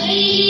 He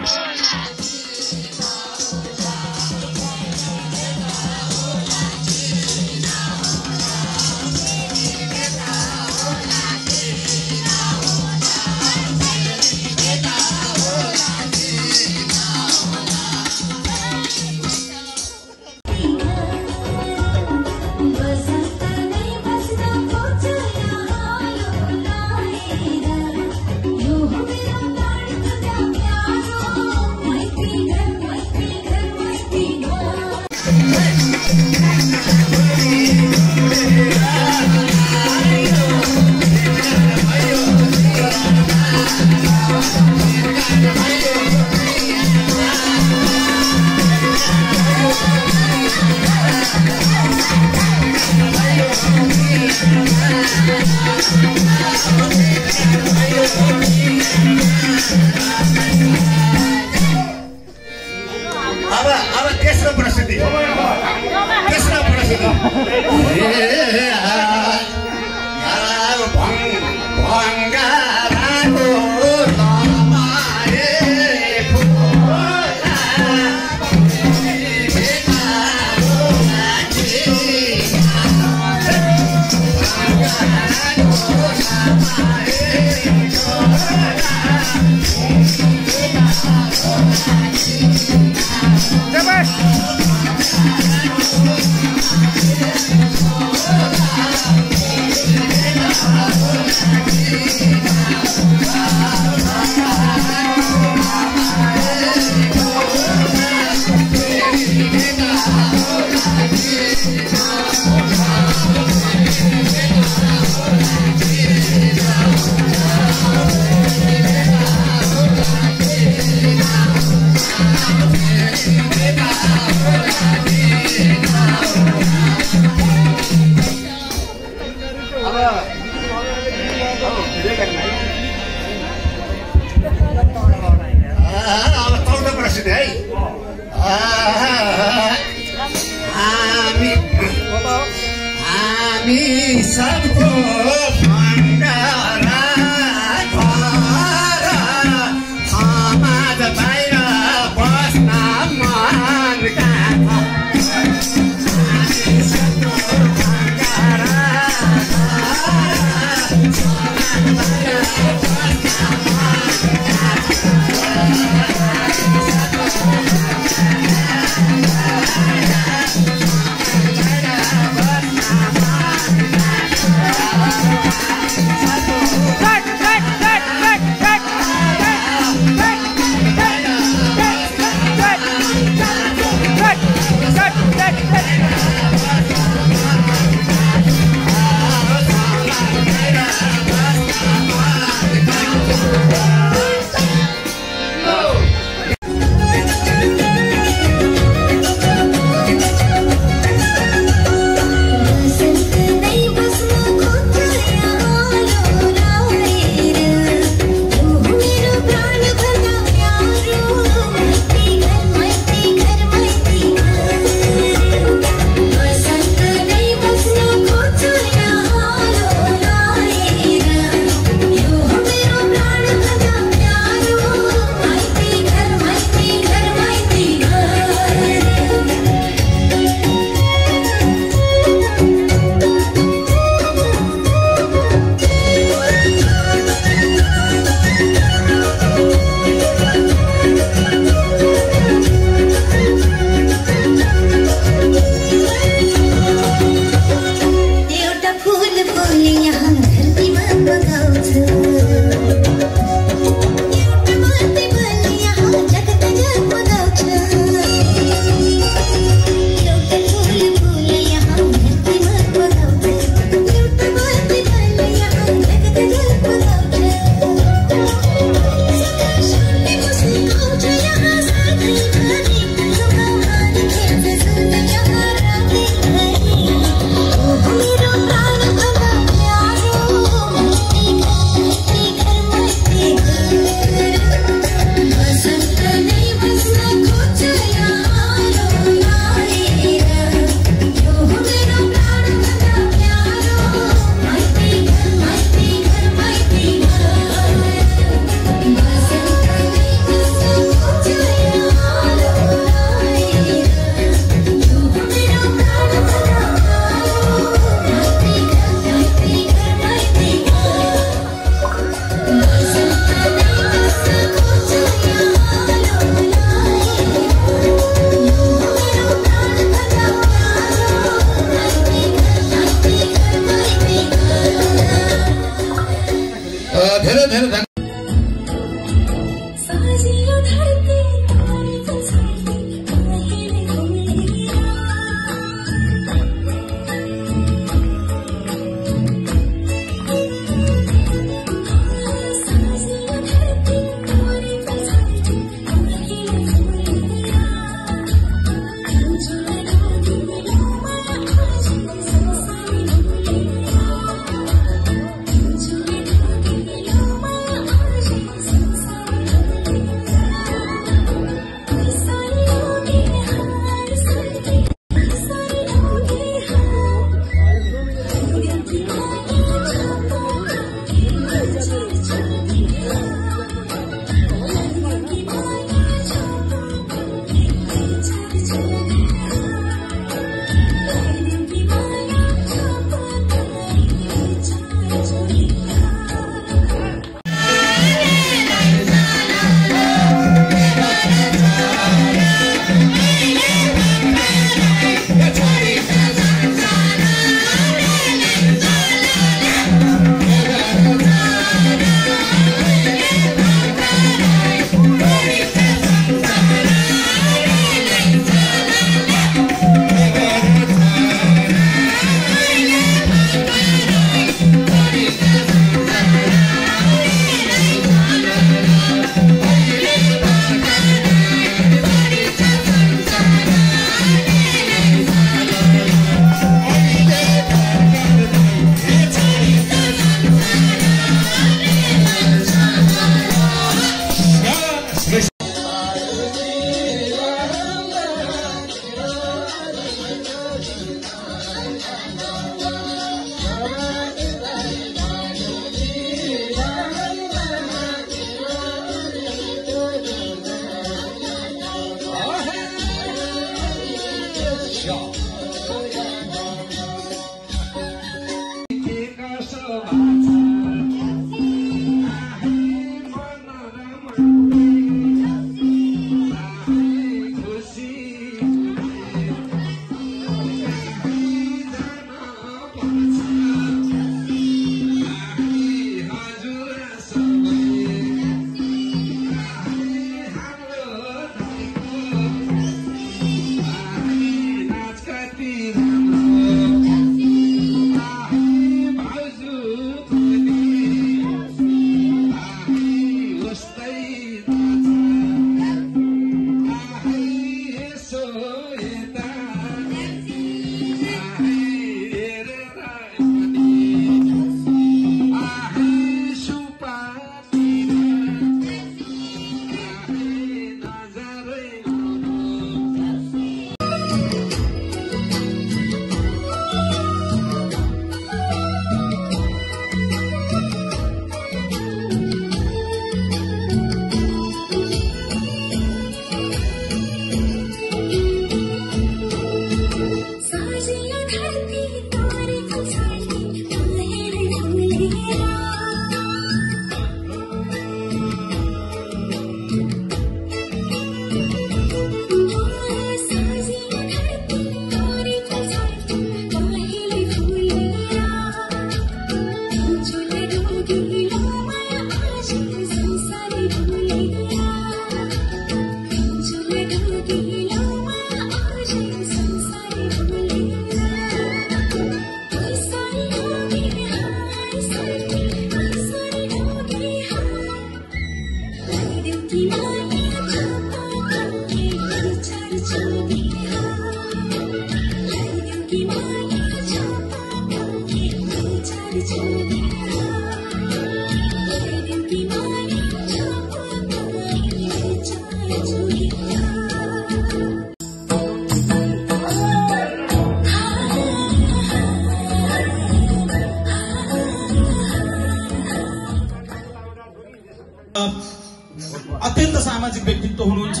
अत्यन्त सामाजिक व्यक्तित्व हुनुहुन्छ।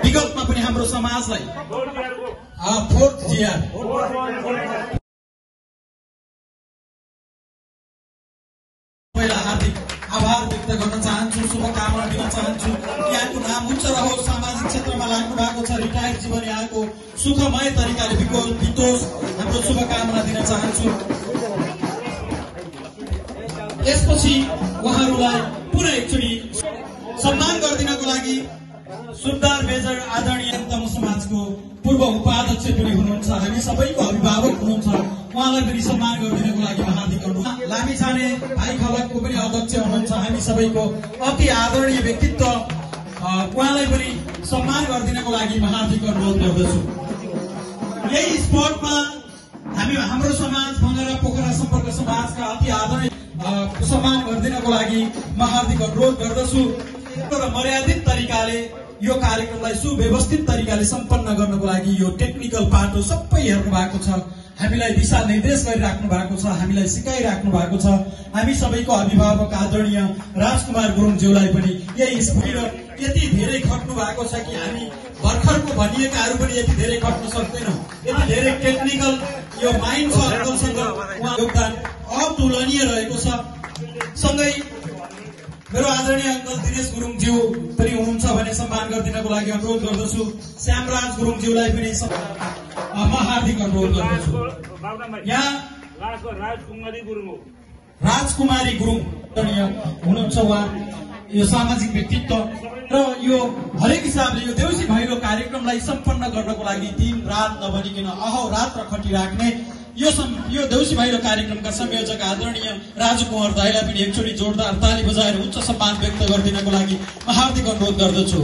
विगतमा पनि हाम्रो समाजलाई फोर्थ जिआर पहिला हार्दिक आभार व्यक्त गर्न चाहन्छु, शुभकामना दिन चाहन्छु। यहाँको नाम उच्च रहोस्, सामाजिक क्षेत्रमा लाग्नु भएको छ, रिटायर्ड जीवन यहाँको सुखमय तरिकाले बितोस्, हाम्रो शुभकामना दिन चाहन्छु। यसपछि उहाँहरूलाई पुनः एकचोटि सम्मान गरिदिनको लागि सुर्दार मेजर आदरणीय तम समाजको पूर्व उपाध्यक्ष पनि हुनुहुन्छ, हामी सबैको अभिभावक हुनुहुन्छ, उहाँलाई पनि सम्मान गरिदिनको लागि हार्दिक अनुरोध। लामिछाने भाइ खलकको पनि अध्यक्ष हुनुहुन्छ, हामी सबैको अति आदरणीय व्यक्तित्व, उहाँलाई पनि सम्मान गरिदिनको लागि हार्दिक अनुरोध गर्दछु। यही स्पटमा हाम्रो समाज बंगरा पोखरा सम्पर्क समाजका अति आदरणीय सम्मान गरिदिनको लागि म हार्दिक अनुरोध गर्दछु र मर्यादित तरिकाले यो कार्यक्रमलाई सुव्यवस्थित तरिकाले सम्पन्न गर्नको लागि यो टेक्निकल पाटो सबै हेर्नु भएको छ, हामीलाई दिशा निर्देश गरिराख्नु भएको छ, हामीलाई सिकाइराख्नु भएको छ। हामी सबैको अभिभावक आदरणीय राजकुमार गुरुङज्यूलाई पनि यही स्फूर्ति र यति धेरै खट्नु भएको छ कि हामी भर्खरको भनिएकाहरू पनि यति धेरै खट्न सक्दैनौँ। यति धेरै टेक्निकल यो माइन्ड छ अङ्कलसँग उहाँ योगदान अतुलनीय रहेको छ। सँगै मेरो आदरणीय अङ्कल दिनेश गुरुङज्यू पनि हुनुहुन्छ भने सम्मान गरिदिनको लागि अनुरोध गर्दछु। श्यामराज गुरुङज्यूलाई पनि म हार्दिक अनुरोध गर्दछु। यहाँ राजकुमारी गुरुङ हुनुहुन्छ, उहाँ यो सामाजिक व्यक्तित्व र यो हरेक हिसाबले यो देउसी भैलो कार्यक्रमलाई सम्पन्न गर्नको लागि दिन रात नभनिकन अहोरात्र खटिराख्ने यो देउसी भैलो कार्यक्रमका संयोजक आदरणीय राजु कुमार दाईलाई पनि एकचोटि जोरदार ताली बजाएर उच्च सम्मान व्यक्त गरिदिनको लागि म हार्दिक अनुरोध गर्दछु।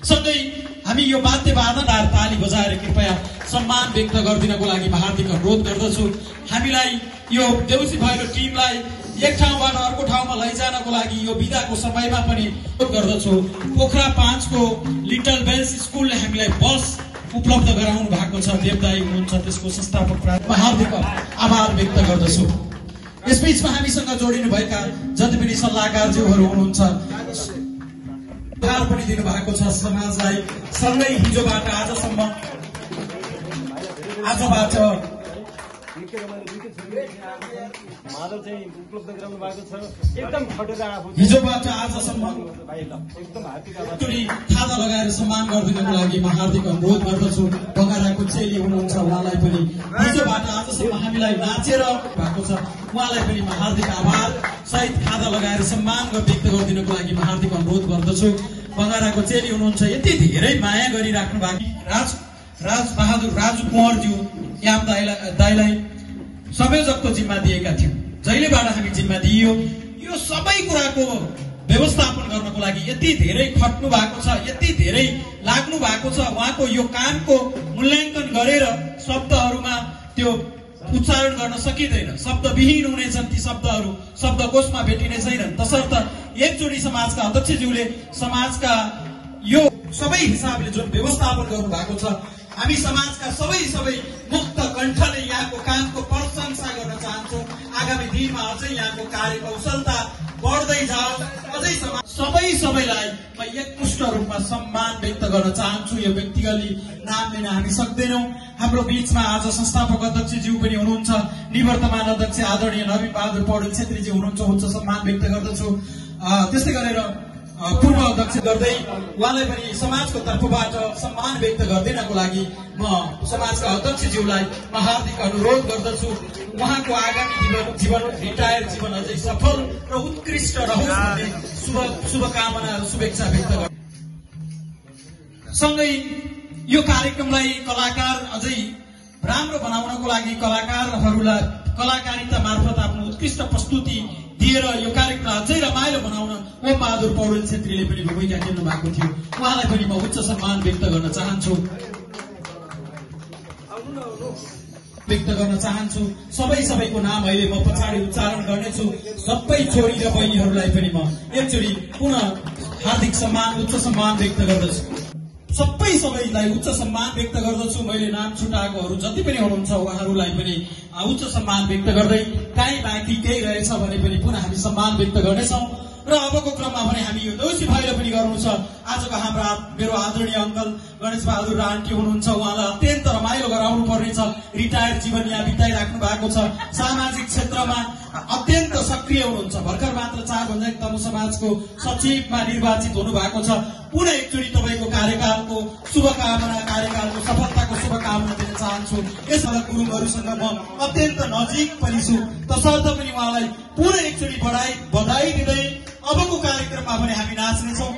सँगै हामी यो वाद्यवादनदार ताली बजाएर कृपया सम्मान व्यक्त गरिदिनको लागि म हार्दिक अनुरोध गर्दछु। हामीलाई यो देउसी भैलो टिमलाई एक ठाउँबाट अर्को ठाउँमा लैजानको लागि यो बिदाको समयमा पनि गर्दछु। पोखरा 5 को लिटल बेल्स स्कुलले हामीलाई बस उपलब्ध गराउनु भएको छ, देवदाई हुनुहुन्छ त्यसको संस्थापक, हार्दिक आभार व्यक्त गर्दछु। यसबीचमा हामीसँग जोडिनु भएका जति पनि सल्लाहकारज्यूहरू हुनुहुन्छ उहाँहरू पनि दिनुभएको छ समाजलाई। सँगै हिजोबाट आजसम्म आजबाट हिजोबाट आजसम्म खाजा लगाएर सम्मान गरिदिनको लागि म हार्दिक अनुरोध गर्दछु। बंगाराको चेली हुनुहुन्छ, उहाँलाई पनि हिजोबाट आजसम्म हामीलाई नाचेर भएको छ, उहाँलाई पनि म हार्दिक आभार सहित खाजा लगाएर सम्मान व्यक्त गरिदिनको लागि म हार्दिक अनुरोध गर्दछु। बंगाराको चेली हुनुहुन्छ, यति धेरै माया गरिराख्नु भएको राजबहादुर राजु कुँवरज्यू याम दाईलाई संयोजकको जिम्मा दिएका थियौँ। जहिलेबाट हामी जिम्मा दिइयो यो सबै कुराको व्यवस्थापन गर्नको लागि यति धेरै खट्नु भएको छ, यति धेरै लाग्नु भएको छ। उहाँको यो कामको मूल्याङ्कन गरेर शब्दहरूमा त्यो उच्चारण गर्न सकिँदैन, शब्दविहीन हुनेछन् ती शब्दहरू, शब्दकोशमा भेटिने छैनन्। तसर्थ एकचोटि समाजका अध्यक्षज्यूले समाजका यो सबै हिसाबले जुन व्यवस्थापन गर्नु भएको छ, हामी समाजका सबै मुक्त कण्ठले यहाँको कामको प्रशंसा गर्न चाहन्छौँ। आगामी दिनमा अझै यहाँको कार्यकौशलता बढ्दै जाओस्, अझै सबैलाई म एकमुष्ट रूपमा सम्मान व्यक्त गर्न चाहन्छु। यो व्यक्तिगत नाम लिन हामी सक्दैनौँ। हाम्रो बीचमा आज संस्थापक अध्यक्षज्यू पनि हुनुहुन्छ, निवर्तमान अध्यक्ष आदरणीय नवीन बहादुर पौडेल छेत्रीजी हुनुहुन्छ, उच्च सम्मान व्यक्त गर्दछु। त्यस्तै गरेर पूर्व अध्यक्ष गर्दै उहाँलाई पनि समाजको तर्फबाट सम्मान व्यक्त गरिदिनको लागि म समाजका अध्यक्षज्यूलाई म हार्दिक अनुरोध गर्दछु। उहाँको आगामी जीवन रिटायर जीवन अझै सफल र उत्कृष्ट रहोस् भन्ने शुभकामना र शुभेच्छा व्यक्त गर्छु। सँगै यो कार्यक्रमलाई कलाकार अझै राम्रो बनाउनको लागि कलाकारहरूलाई कलाकारिता मार्फत आफ्नो उत्कृष्ट प्रस्तुति दिएर यो कार्यक्रमलाई अझै रमाइलो बनाउन ओम बहादुर पौडेल छेत्रीले पनि भूमिका खेल्नु भएको थियो, उहाँलाई पनि म उच्च सम्मान व्यक्त गर्न चाहन्छु। व्यक्त गर्न चाहन्छु। सबैको नाम अहिले म पछाडि उच्चारण गर्नेछु। सबै छोरी र बहिनीहरूलाई पनि म एकचोटि पुनः हार्दिक सम्मान, उच्च सम्मान व्यक्त गर्दछु। सबैलाई उच्च सम्मान व्यक्त गर्दछु। मैले नाम छुटाएकोहरू जति पनि हुनुहुन्छ उहाँहरूलाई पनि उच्च सम्मान व्यक्त गर्दै काहीँ बाँकी केही रहेछ भने पनि पुनः हामी सम्मान व्यक्त गर्नेछौँ। र अबको क्रममा भने हामी यो देउसी भैलो पनि गर्नु छ। आजको हाम्रा मेरो आदरणीय अङ्कल गणेश बहादुर आन्टी हुनुहुन्छ, उहाँलाई अत्यन्त रमाइलो गराउनु पर्नेछ। रिटायर्ड जीवन यहाँ बिताइराख्नु भएको छ, सामाजिक क्षेत्रमा अत्यन्त सक्रिय हुनुहुन्छ। भर्खर मात्र 4 भन्ज्याङ तमु समाजको सचिवमा निर्वाचित हुनु भएको छ। पुनः एकचोटि तपाईँको कार्यकालको शुभकामना, कार्यकालको सफलताको शुभकामना दिन चाहन्छु। यसमा गुरुङहरूसँग म अत्यन्त नजिक पनि छु, तसर्थ पनि उहाँलाई पुनः एकचोटि बधाई दिँदै अबको कार्यक्रममा पनि हामी नाच्नेछौँ,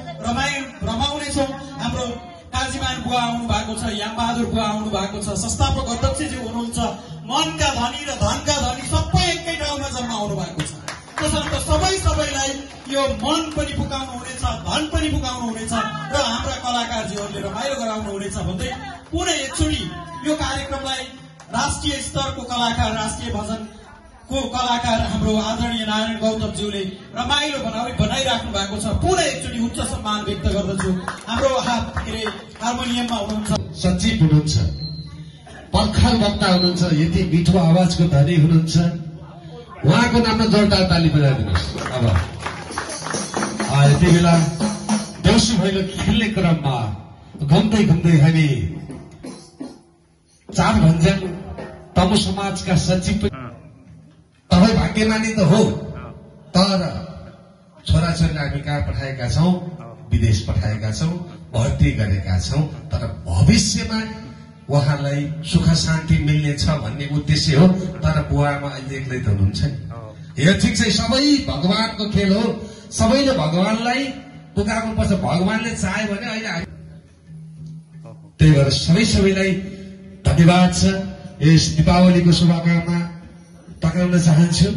रमाउनेछौँ। हाम्रो काजीमान बुवा आउनु भएको छ, यामबहादुर बुवा आउनु भएको छ, संस्थापक अध्यक्षज्यू हुनुहुन्छ, मनका धनी र धनका धनी सबै एकै ठाउँमा जम्मा आउनु भएको छ। त्यसर्थ सबैलाई यो मन पनि पुकाउनु हुनेछ, धन पनि पुकाउनु हुनेछ र हाम्रा कलाकारजीहरूले रमाइलो गराउनु हुनेछ भन्दै पुनः एकचोटि यो कार्यक्रमलाई राष्ट्रिय स्तरको कलाकार, राष्ट्रिय भजनको कलाकार हाम्रो आदरणीय नारायण गौतमज्यूले रमाइलो बनाइराख्नु भएको छ। पुनः एकचोटि उच्च सम्मान व्यक्त गर्दछु। हाम्रो हार्मोनियममा हुनुहुन्छ सचिव हुनुहुन्छ, पर्खाल वक्ता हुनुहुन्छ, यति मिठो आवाजको धनी हुनुहुन्छ, उहाँको नाममा जोरदार ताली बजाइदिनुहोस्। अब यति बेला देउसी भैलो खेल्ने क्रममा घुम्दै हामी 4 भन्ज्याङ तमु समाजका सचिव तपाईँ भाग्यमानी त हो, तर छोराछोरीलाई हामी कहाँ पठाएका छौँ, विदेश पठाएका छौँ, भर्ती गरेका छौँ। तर भविष्यमा उहाँलाई सुख शान्ति मिल्नेछ भन्ने उद्देश्य हो। तर बुवामा अहिले एक्लै त हुनुहुन्छ नि। यो ठिक छ, सबै भगवानको खेल हो, सबैले भगवानलाई पुकार्नुपर्छ। भगवानले चाह्यो भने अहिले त्यही भएर सबैलाई धन्यवाद छ। यस दीपावलीको शुभकामना टक्राउन चाहन्छु।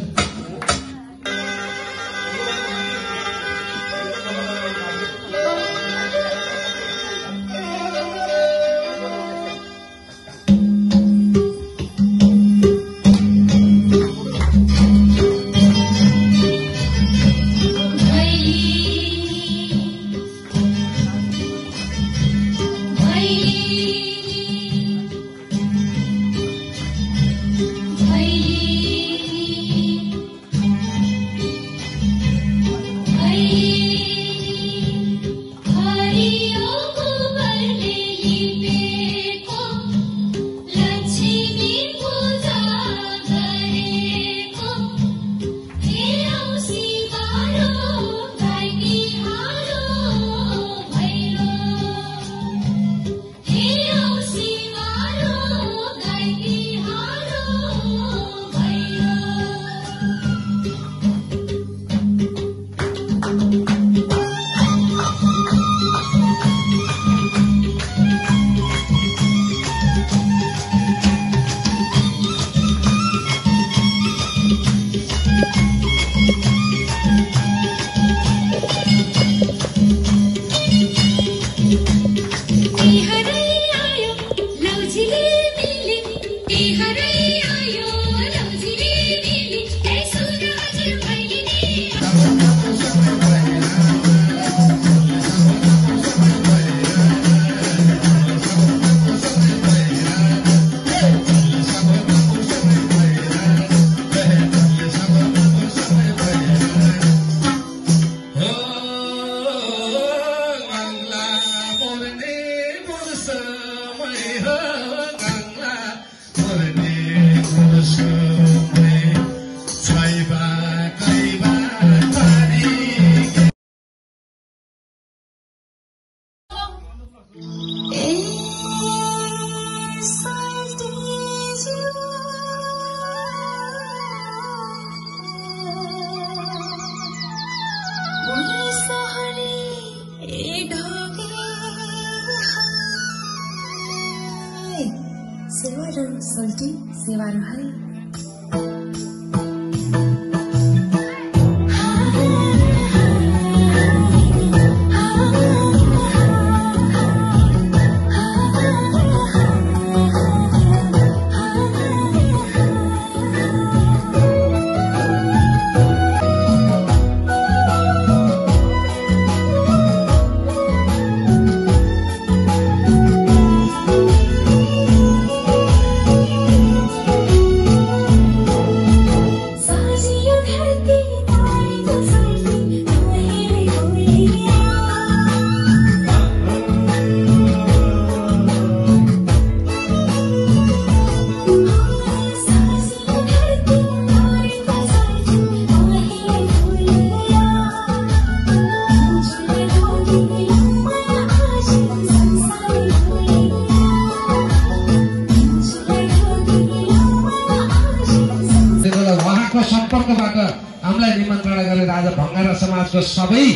सम्पर्कबाट हामीलाई निमन्त्रणा गरेर आज भङ्गारा समाजको सबै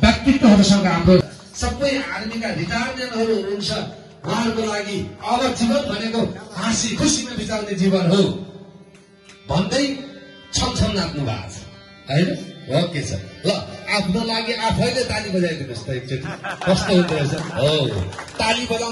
व्यक्तित्वहरूसँग हाम्रो सबै आर्मीका रिटायरमेन्टहरू हुनुहुन्छ। उहाँहरूको लागि अब जीवन भनेको हाँसी खुसीमा बिताउने जीवन हो भन्दै छमछम नाच्नु भएको छ होइन? ओके छ ल, आफ्नो लागि आफैले ताली बजाइदिनुहोस् त एकचोटि, कस्तो हुँदो रहेछ हो ताली बजाउ।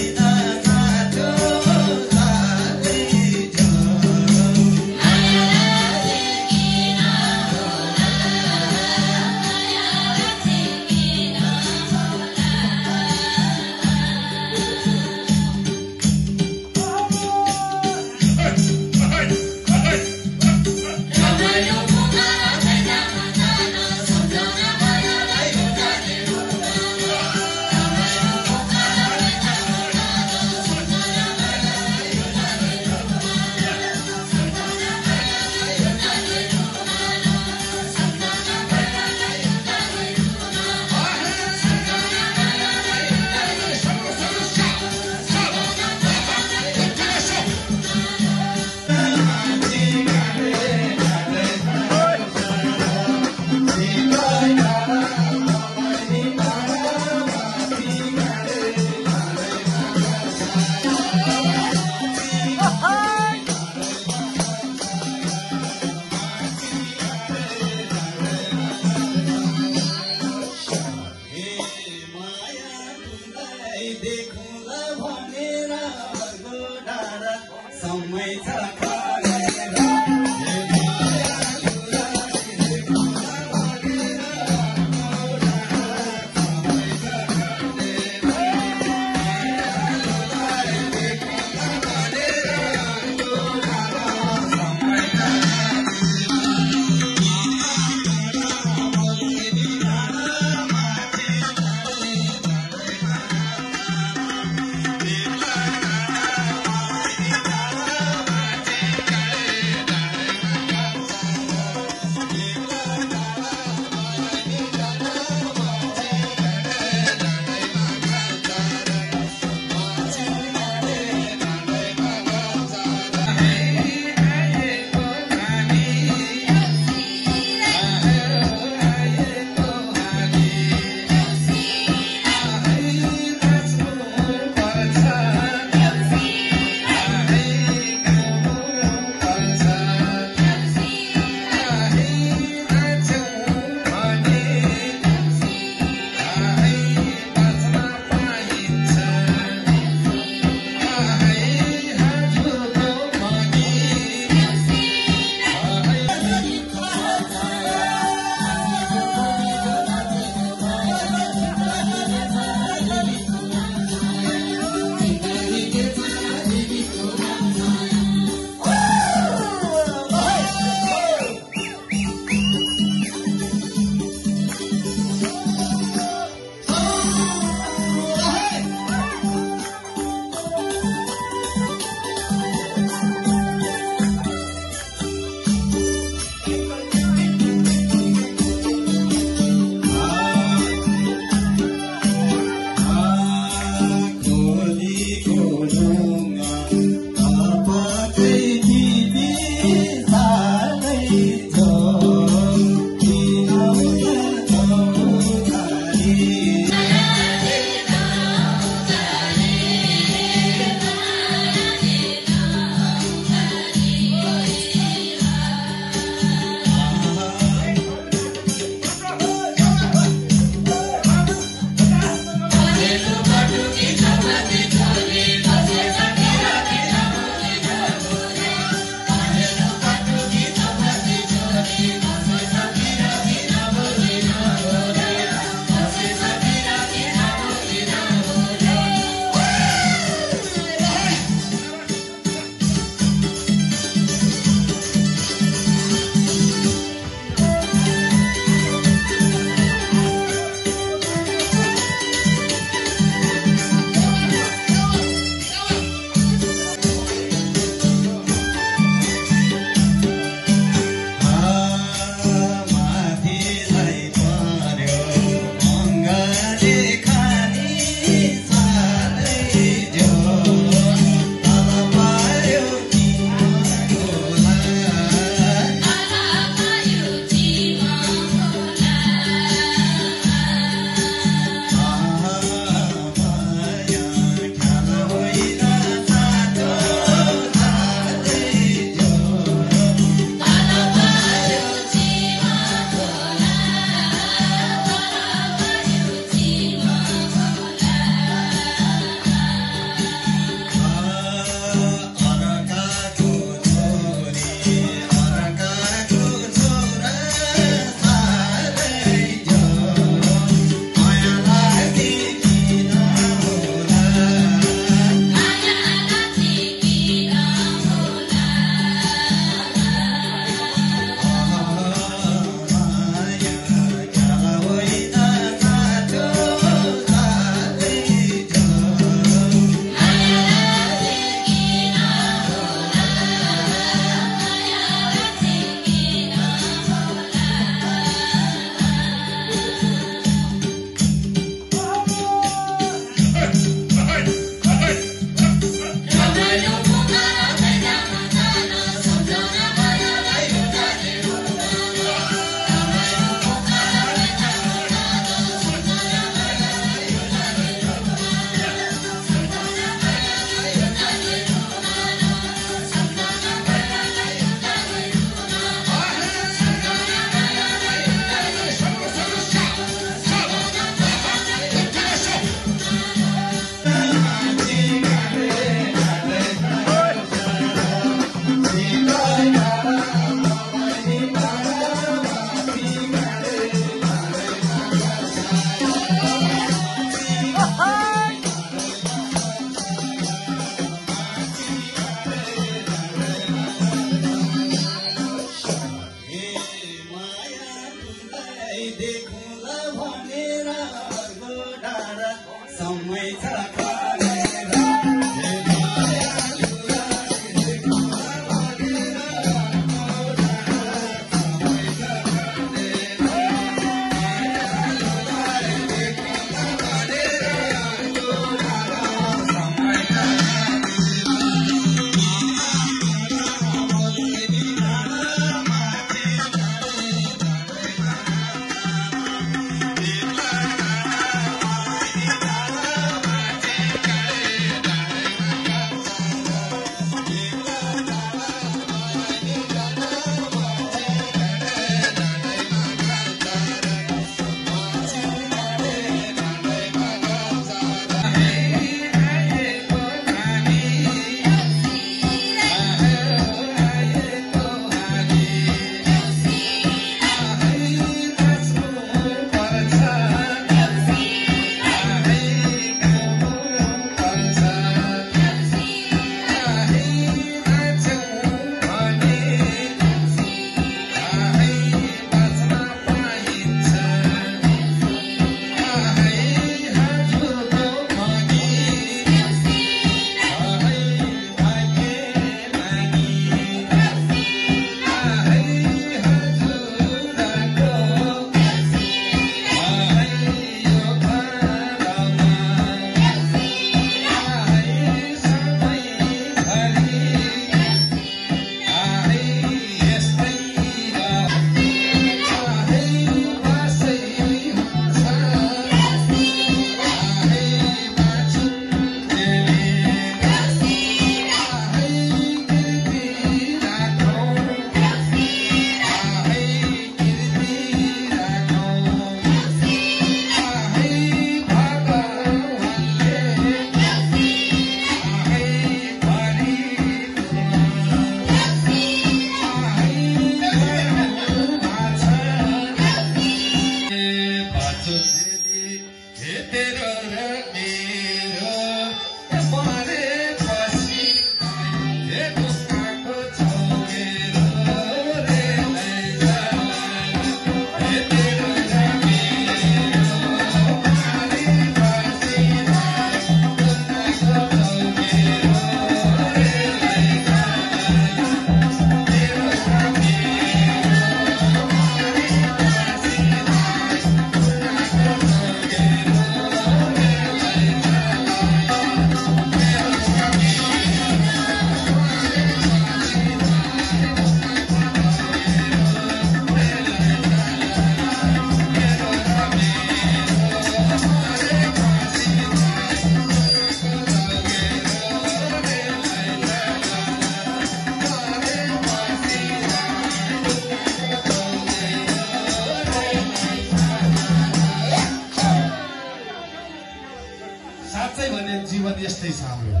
चाहिँ छ हाम्रो।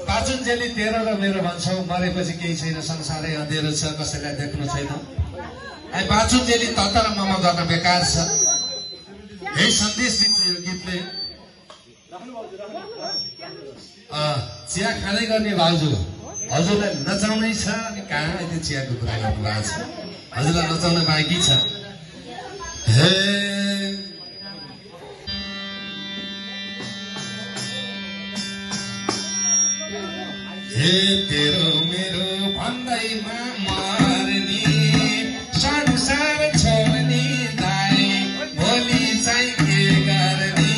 पाचुन्जेली तेरो र मेरो भन्छौ, मरेपछि केही छैन, संसारै अँधेरो छ, कसैलाई देख्नु छैन। पाचुन्जेली तत र मम गर्न बेकार छ। यही सन्देश दिन्छ यो गीतले। चिया खाँदै गर्ने भाउजू, हजुरलाई नचाउनै छ अनि कहाँ अहिले चियाको कुरा गर्नु भएको छ? हजुरलाई नचाउन बाँकी छ। हे तेरो मेरो भन्दैमा मर्ने, सानो सानो छोड्ने दाइ, भोलि चाहिँ के गर्ने?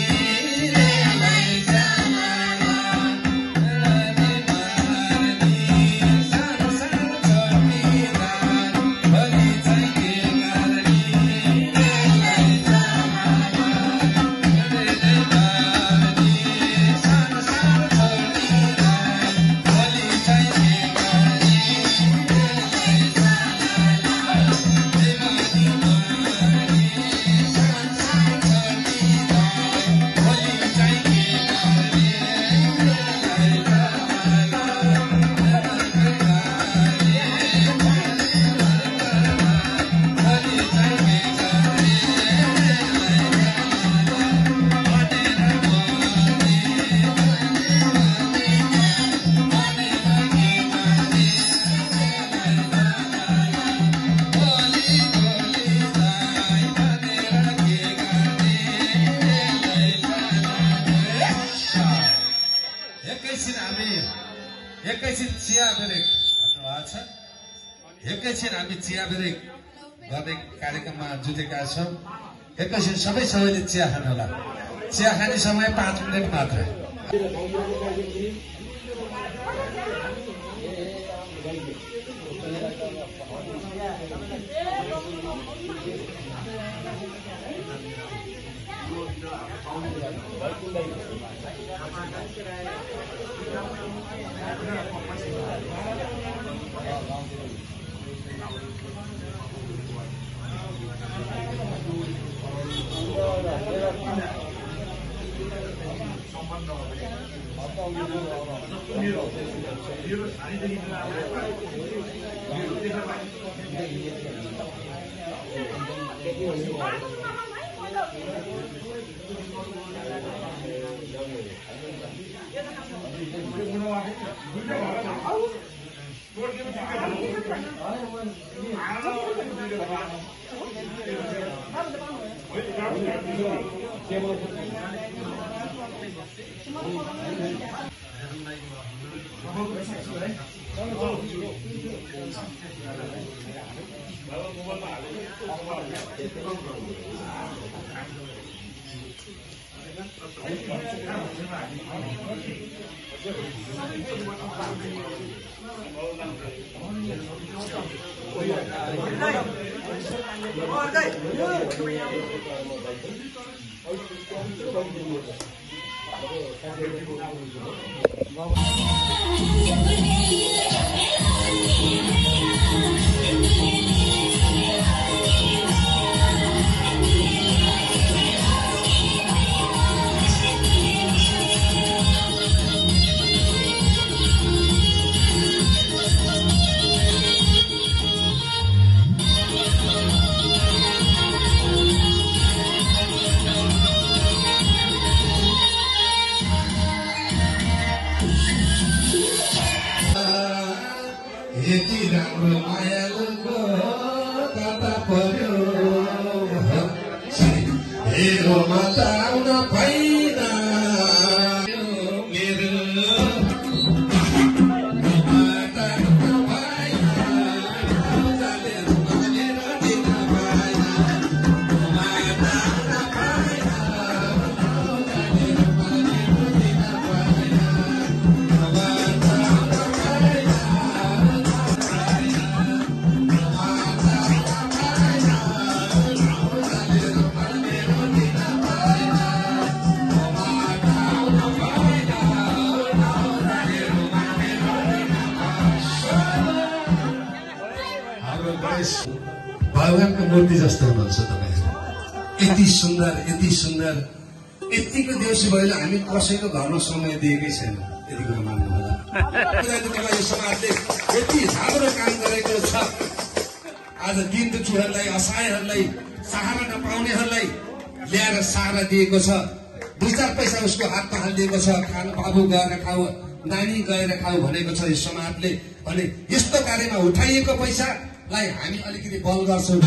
एकैछिन हामी चिया ब्रेक गर्ने कार्यक्रममा जुटेका छौँ। एकैछिन सबैले चिया खानु होला। चिया खाने समय 5 मिनट मात्र। भगवानको मूर्ति जस्तो हुनुहुन्छ तपाईहरु। यति सुन्दर, यति सुन्दर, यतिको देउसी भइले हामी कसैको घरमा समय दिएकै छैन। यो समाजले यति राम्रो काम गरेको छ। आज दीनदुखीहरूलाई, असहायहरूलाई, सहारा नपाउनेहरूलाई ल्याएर सहारा दिएको छ। 2-4 पैसा उसको हातमा हालिदिएको छ। खानु बाबु गएर खाऊ, नानी गएर खाऊ भनेको छ यो समाजले। अनि यस्तो कार्यमा उठाइएको पैसालाई हामी अलिकति बल गर्छौँ।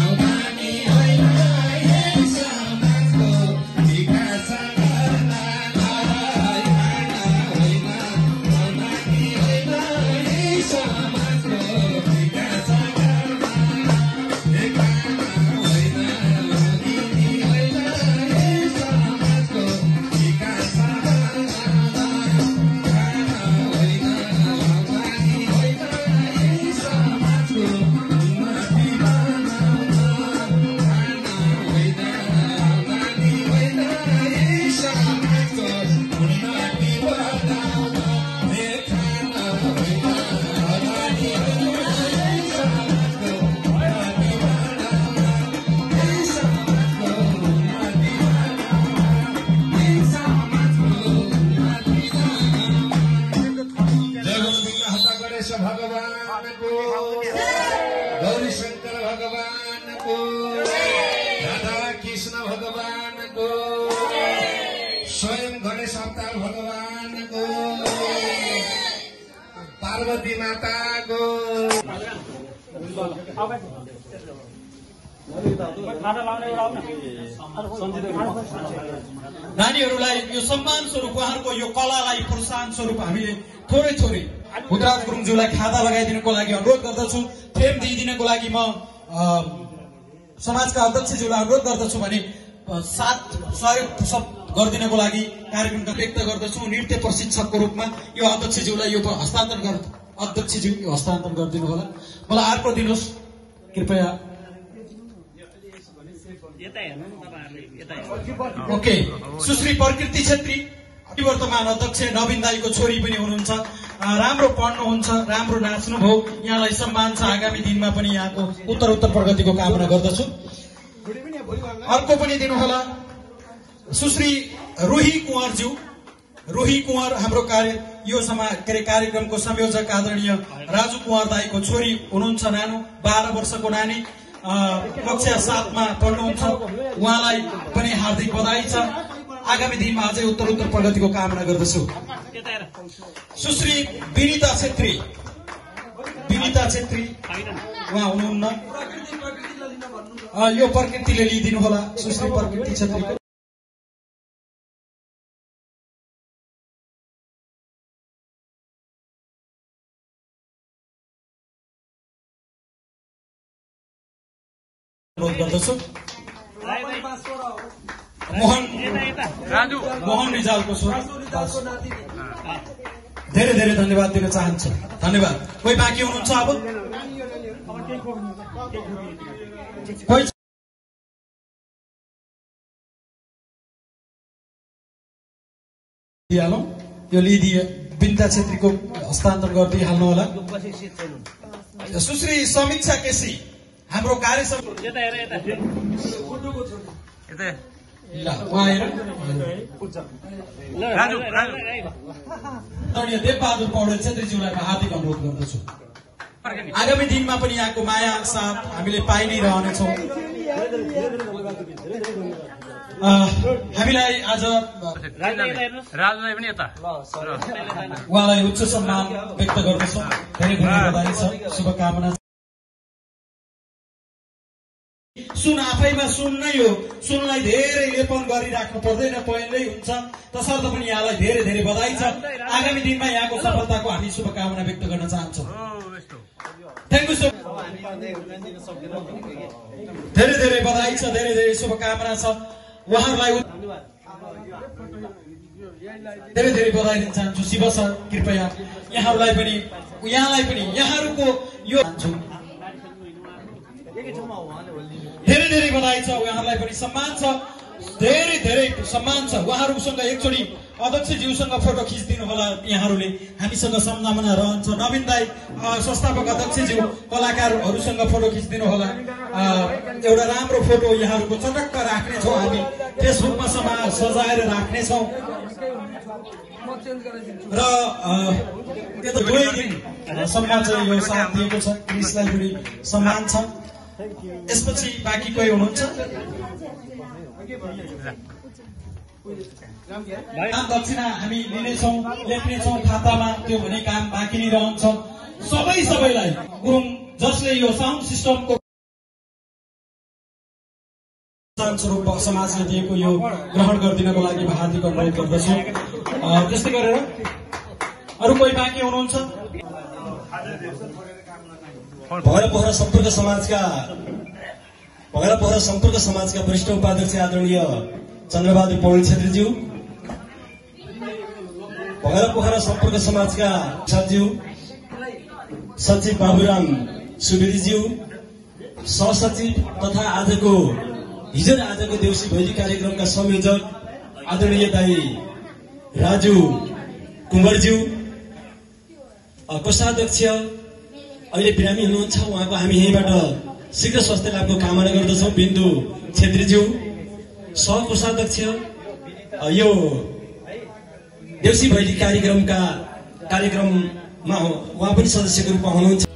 भगवानको, गौरी शंकर भगवानको, राधा कृष्ण भगवानको, स्वयं गणेश अवतार भगवानको, पार्वती माताको। नानीहरूलाई यो सम्मान स्वरूप उहाँहरूको यो कलालाई प्रोत्साहन स्वरूप हामीले थोरै थोरै हुद्राज गुरुङज्यूलाई खादा लगाइदिनुको लागि अनुरोध गर्दछु। फ्रेम दिइदिनको लागि म समाजका अध्यक्षज्यूलाई अनुरोध गर्दछु भने साथ सहयोग गरिदिनको लागि कार्यक्रमका व्यक्त गर्दछु। नृत्य प्रशिक्षकको रूपमा यो अध्यक्षज्यूलाई यो हस्तान्तरण गरिदिनु होला। मलाई अर्को दिनुहोस् कृपया। ओके, सुश्री प्रकृति छेत्री वर्तमान अध्यक्ष नवीन दाईको छोरी पनि हुनुहुन्छ। राम्रो पढ्नुहुन्छ, राम्रो नाच्नुभयो, यहाँलाई सम्मान छ। आगामी दिनमा पनि यहाँको उत्तर प्रगतिको कामना गर्दछु। अर्को पनि दिनुहोला सुश्री रुही कुँवरज्यू। रुही कुँवर हाम्रो यो कार्यक्रमको संयोजक आदरणीय राजु कुँवर दाईको छोरी हुनुहुन्छ। नानो 12 वर्षको नानी, कक्षा 7 मा पढ्नुहुन्छ। उहाँलाई पनि हार्दिक बधाई छ। आगामी दिनमा अझै उत्तर प्रगतिको कामना गर्दछु। सुश्री विनिता छेत्री उहाँ हुनुहुन्न। यो प्रकृतिले लिइदिनु होला। सुश्री प्रकृति छेत्रीको अनुरोध गर्दछु। मोहन रिजालको छोरा धेरै धेरै धन्यवाद दिन चाहन्छु। धन्यवाद। कोही बाँकी हुनुहुन्छ? अब कोही दिइहालौँ। यो लिदिए विनिता छेत्रीको हस्तान्तरण गरिदिइहाल्नु होला। सुश्री समीक्षा केसी हाम्रो कार्य देवबहादुर पौडेल छेत्रीज्यूलाई हार्दिक अनुरोध गर्दछु। आगामी दिनमा पनि यहाँको माया साथ हामीले पाइ नै रहनेछौँ। हामीलाई आज उहाँलाई उच्च सम्मान व्यक्त गर्दछौँ। धेरै धेरै बधाई छ, शुभकामना। सुन आफैमा सुन नै हो। सुनलाई धेरै लेपन गरिराख्नु पर्दैन, पहिल्यै हुन्छ। तसर्थ पनि यहाँलाई धेरै धेरै बधाई छ। आगामी दिनमा यहाँको सफलताको हामी शुभकामना व्यक्त गर्न चाहन्छौँ। Thank you so much. धेरै धेरै बधाई छ, धेरै धेरै शुभकामना छ। उहाँहरूलाई धेरै धेरै बधाई दिन चाहन्छु। शिव सर कृपया यहाँलाई पनि यहाँहरूको यो धेरै धेरै बधाई छ। उहाँहरूलाई पनि सम्मान छ, धेरै धेरै सम्मान छ। उहाँहरूसँग एकचोटि अध्यक्षज्यूसँग फोटो खिचिदिनु होला। यहाँहरूले हामीसँग सम्झना रहन्छ। नवीन दाई संस्थापक अध्यक्षज्यू कलाकारहरूसँग फोटो खिचिदिनु होला। एउटा राम्रो फोटो यहाँहरूको चटक्क राख्नेछौँ। हामी फेसबुकमा सजाएर राख्नेछौँ। र त्यो दुवै सम्म चाहिँ यो साथ दिएको छ क्रिसलाई पनि सम्मान छ यसपछि बाँकी कोही हुनुहुन्छ काम दक्षिणा हामी लिनेछौँ लेख्नेछौँ खातामा त्यो भने काम बाँकी नै रहन्छ सबैलाई गुरुङ जसले यो साउन्ड सिस्टमको स्वरूप समाजले दिएको यो ग्रहण गरिदिनको लागि म हार्दिक अनुरोध गर्दछु त्यस्तै गरेर अरू कोही बाँकी हुनुहुन्छ भगरा पोखरा सम्पर्क समाजका वरिष्ठ उपाध्यक्ष आदरणीय चन्द्रबहादुर पौडेल छेत्रीज्यू भगरा पोखरा सम्पर्क समाजका साथीज्यू सचिव बाबुराम सुवेदीज्यू सहसचिव तथा हिजो र आजको देउसी भैली कार्यक्रमका संयोजक आदरणीय दाई राजु कुँवरज्यू कोषाध्यक्ष अहिले बिरामी हुनुहुन्छ उहाँको हामी यहीँबाट शीघ्र स्वास्थ्य लाभको कामना गर्दछौँ बिन्दु छेत्रीज्यू सहकोषाध्यक्ष यो देउसी भैली कार्यक्रममा उहाँ पनि सदस्यको रूपमा हुनुहुन्छ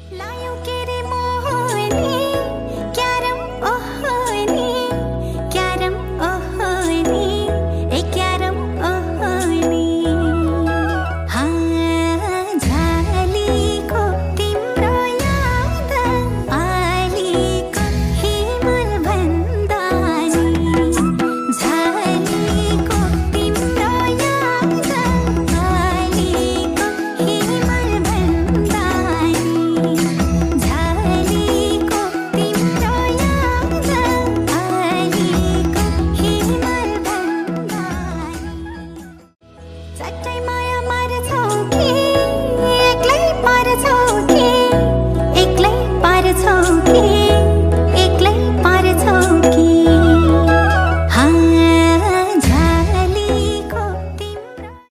Okay.